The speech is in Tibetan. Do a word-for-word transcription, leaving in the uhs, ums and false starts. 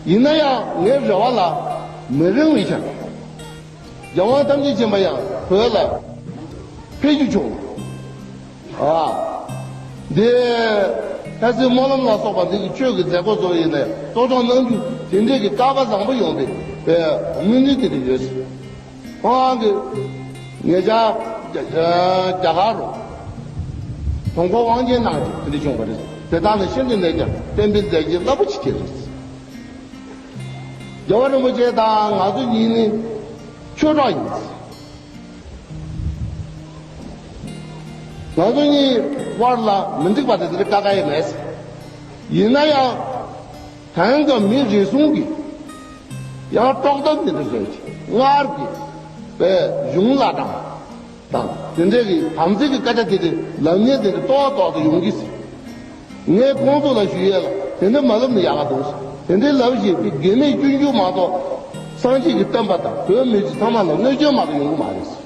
ཡིན་ན་ཡང་ངའི་རེ་བ་ལ་མི་རིང་བའི་ཆར། རྒྱལ་དབང་ཐམས་ཅད་མཁྱེན་པ་ཡང་བོད་ལ་ཕེབས་རྒྱུ་བྱུང་། ཨ། འདི་ལྷ་སའི་སྨོན་ལམ་ལ་སོགས་པ་འདི་གི་ཆོས་ཀྱི་མཛད་སྒོ་ཚོ་ཡིན་ནས་གཙོ་སྐྱོང་གནང་རྒྱུ་དེ་འདྲས་ཀྱི་བསྐལ་པ་བཟང་པོ་ཡོང་བའི་དངོས་གནས་དེ་འདྲ་ཡོད། ཁོང་གི་ཉེ་ཆར་རྒྱ་རྒྱ་གར་རུ་དུས་འཁོར་དབང་ཆེན་གནང་རྒྱུ་དེ་འདྲ་བྱུང་བ་རེད། དེ་དག་ལ་ཤིན་ཏུ་ནས་ཀྱང་བསྟན་པའི་མཛད་རྗེས་རླབས་པོ་ཆེ་ཁྱེར་རེད། རྒྱལ་བ་རིན་པོ་ཆེ་དང་ང་ཚོ་གཉིས་ནི་ཆོས་གྲོགས་ཡིན། ང་ཚོ་གཉིས་དབར་ལ་མི་འགྲིག་པ་དེ་འདྲ་དཀའ་ཁག་ཡང་མེད། ཡིན་ན་ཡང་། དེང་སྐབས་མི་རེ་ཟུང་གིས་ཡང་དཀྲོག་གཏམ་དེ་འདྲ་བཟོས་ཀྱི་སྔར་གྱི་པའི་གཞུང་བླ་བྲང་དང་དེ་འདྲའི་གི་དམ་ཚིག་གི་སྐད་ཆ་དེ་འདྲ་ལབ་མཁན་དེ་འདྲ་ཏོག་ཏོག་ཏུ་ཡོང་གི་ཟེར། ངས་ཁོང་ཚོ་ལ་ཞུ་ཡས་ལ་དེ་འདྲ་མ་ལབ་ན་ཡག་ག་འདུག་ཟེར། དེ་འདྲའི་ལབ་བཞིན་དེ་དགེ་མེད་སྐྱོན་བརྗོད་མ་གཏོགས་སངས་རྒྱས་ཀྱི་བསྟན་པ་དང་བོད་མི་རིགས་ཚང་མ་ལ་གནོད་སྐྱོན་མ་གཏོགས་ཡོང་གི་མ་རེད་ཟེར།